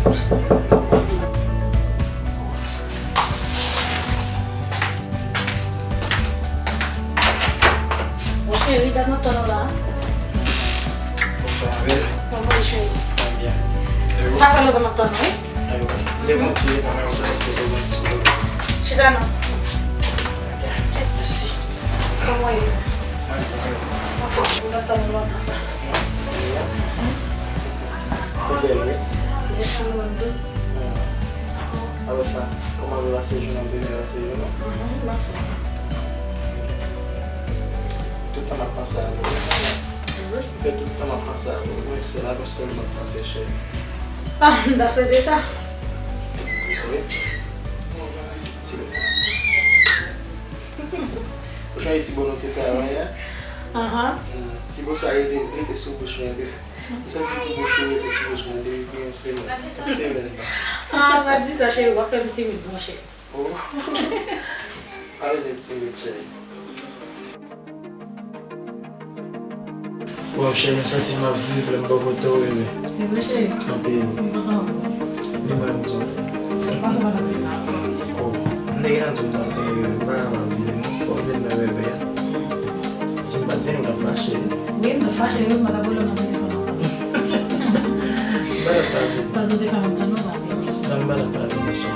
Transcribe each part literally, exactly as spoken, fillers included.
Mon cheri, dat m ap tann ou la. Bonswa, ma belle. Kòman w ye, cheri? Mwen byen. E ou? Sa fè lontan m ap tann ou, wi. Alò, lè mwen di, mwen, mwen, se pou mwen, se pou mwen. Chita non. Ok, mèsi. Kòman w ye? Mwen byen. Anfòm, mwen t ap tann ou lontan sa. Ou bèl, wi. Mèsi, ou menm tou. Hmm. Apre sa, kòman w pase jounen an, byen pase jounen an? Mhm, m anfòm. Tout tan m ap panse a ou. Wi. Fè tout tan m ap panse a ou. Mwen, se la nou sèl m ap panse, cheri. Ah, m ta swete sa. Wi. Ti, ou sonje ti bo nou te fè avan yè? Ahan. Hmm, ti bo sa rete, rete sou bouch mwen, rete. M santi pou bouch ou rete sou bouch mwen depi yon semèn. Yon semèn la. Ah, pa di sa, cheri, w ap fè m timid, monchè. Oh. Pa bezwen timid, cheri. Waw, cheri, m santi m ap viv lè m bò kote w, bebe. E vre, cheri? Anpil. M kontan. Ni mwen, m di w. Panse w pa t ap vin la ankò. Oh, m te gentan di w, m pa kapab vini, non. Fò m vin wè bebe a. Si m pa t vini, ou t ap fache. Wi, m t ap fache, wi, m pa t ap rele w nan telefòn ansanm. M pa t ap pale. Paske w te fè m tann, ou pa vini. Non, m pa t ap pale, monchè.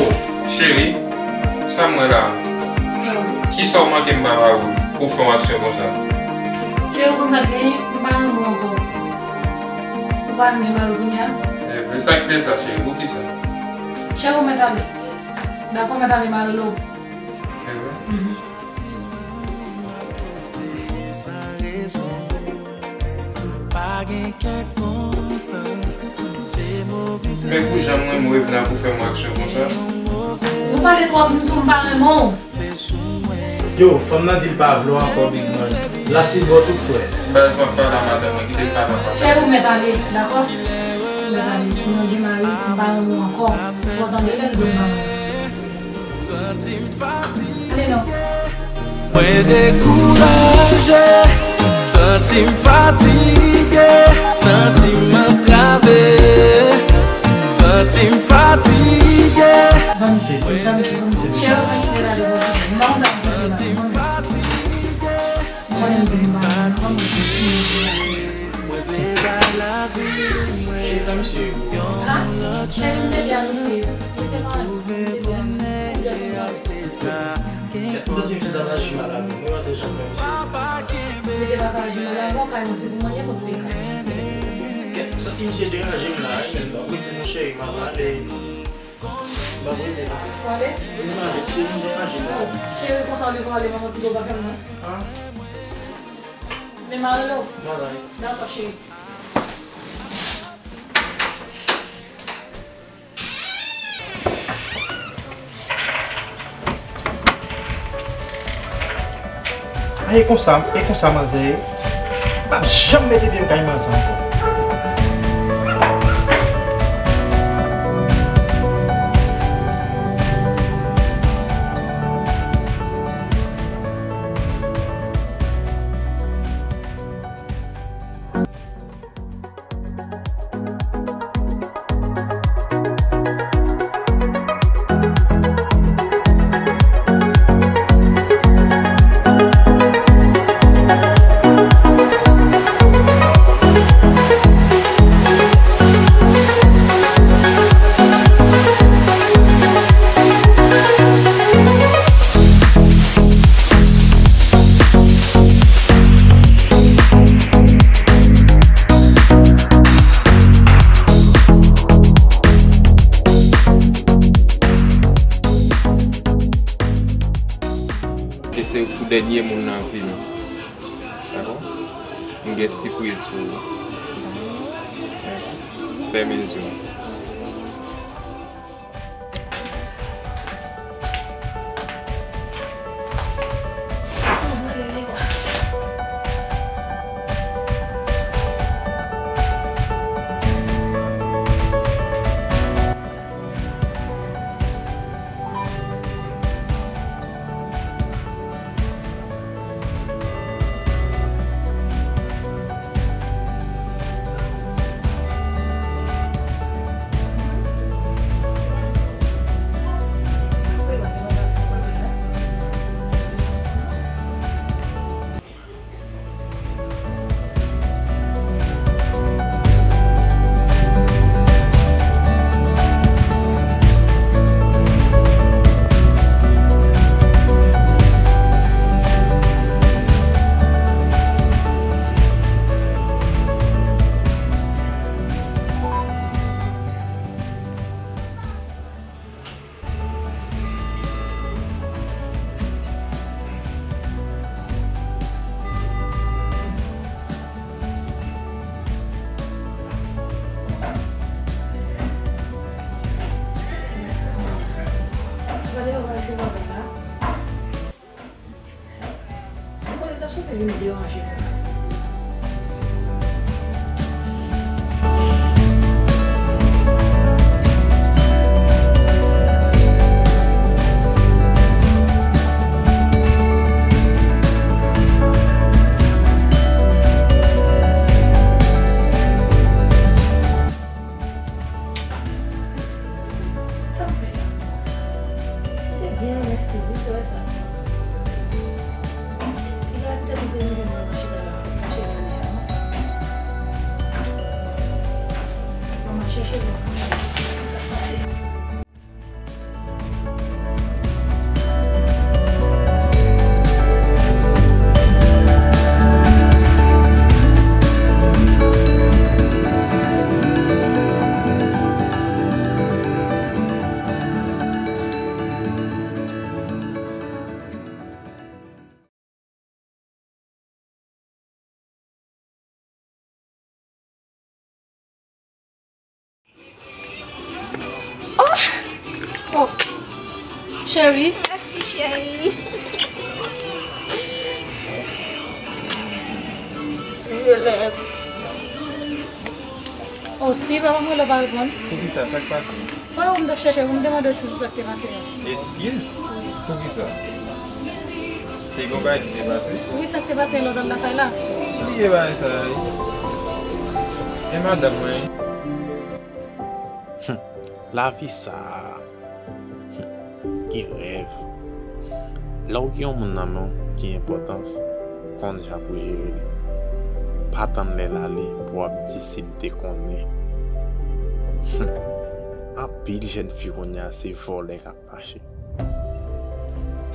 Oh, cheri, sa m wè la? Sa w wè? Kisa w manke m pa ba ou pou w fè yon aksyon konsa? Cheri, ou konn sa k genyen? M pa renmen w ankò. Ou pa renmen mari w kounye a? E, e sa k fè sa, cheri? Poukisa? Cheri, ou mèt ale. Dakò, mèt ale, m a rele w. E vre? Mhm. Men pou jan m renmen w, Evna, pou fè m yon aksyon konsa. Nou pale twòp, m di w m pa renmen w. Yo, fanm nan di l pa vle w ankò, big man. La si l ba w tout frè. Baz, m ap pale a madanm mwen, kite l pale ansanm. Cheri, ou mèt ale, dakò? Ou mèt ale. Si mwen gen mari, m pa renmen w ankò. Ou tande lè m di w m pa renmen w. Ale non. Mwen dekouraje, m santi m fatige, m santi m antrave, m santi m fatige. Sa misye, sa misye, sa misye. Cheri, ou pa kite l ale pou ou. M pa konn sa misye fè la. M konnen, m konnen m di m pa renmen l, m pa konn. Cheri, sa misye ye? Ha? Cheri, m te di a misye. Misye pa, m te di a misye. Kèt, m panse misye ta aji mal avè m. Mwen panse jan mwen misye. Misye pa ka aji mal avè w, kay mwen se pou mwen, nenpòt kote kay. Kèt, m santi misye deranje m la, wi, men m p ap rete non, cheri, m ap ale. M p ap rete non. W ale? Wi, m ale, misye vin deranje m la. Cheri, konsa w leve w ale, manman ti bo pa fè m non. An? Men m a rele w. Bagay. Dakò, cheri. A, e konsa, e konsa manzè ye. M p ap janm mete pye m kay manzè ankò. E se pou dènye moun nan vi m. Dakò? M gen sipriz pou ou. Fèmen zye w. Vin deranje m. Sa m fè la? Te byen renmen Steve, wi, frè sa. Li ap tèt li te vin jwenn mwen nan chita la, fè mache jounen an. Mwen al chèche l, mwen al chèche l, pou sa k pase. Oh! Oh! Cheri. Mèsi, cheri. Je l'aime. Oh, Steve, avan m rele w pa reponn. Poukisa? Sa k pase? Mwen, ou m t ap chèche, ou m te mande w eskiz pou sa k te pase a. Eskiz? Poukisa? Te gen yon bagay ki te pase? Wi, sa k te pase lè w t al lakay la. Bliye bagay sa a, wi. E madanm mwen? Hum, lavi sa a. Hum, ki rèv. Lè w gen yon moun nan men w ki enpòtans, konn jan pou jere l. Pa tann lè l ale pou w ap di si m te konnen. Hum, anpil jèn fi kounye a se vòlè k ap mache.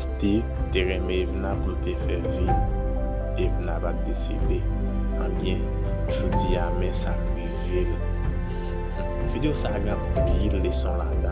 Steve te renmen Evna pou l te fè vi l. Evna pa t deside. Anbyen, jodi a, men sa k rive l. Videyo sa a gen anpil leson ladan l.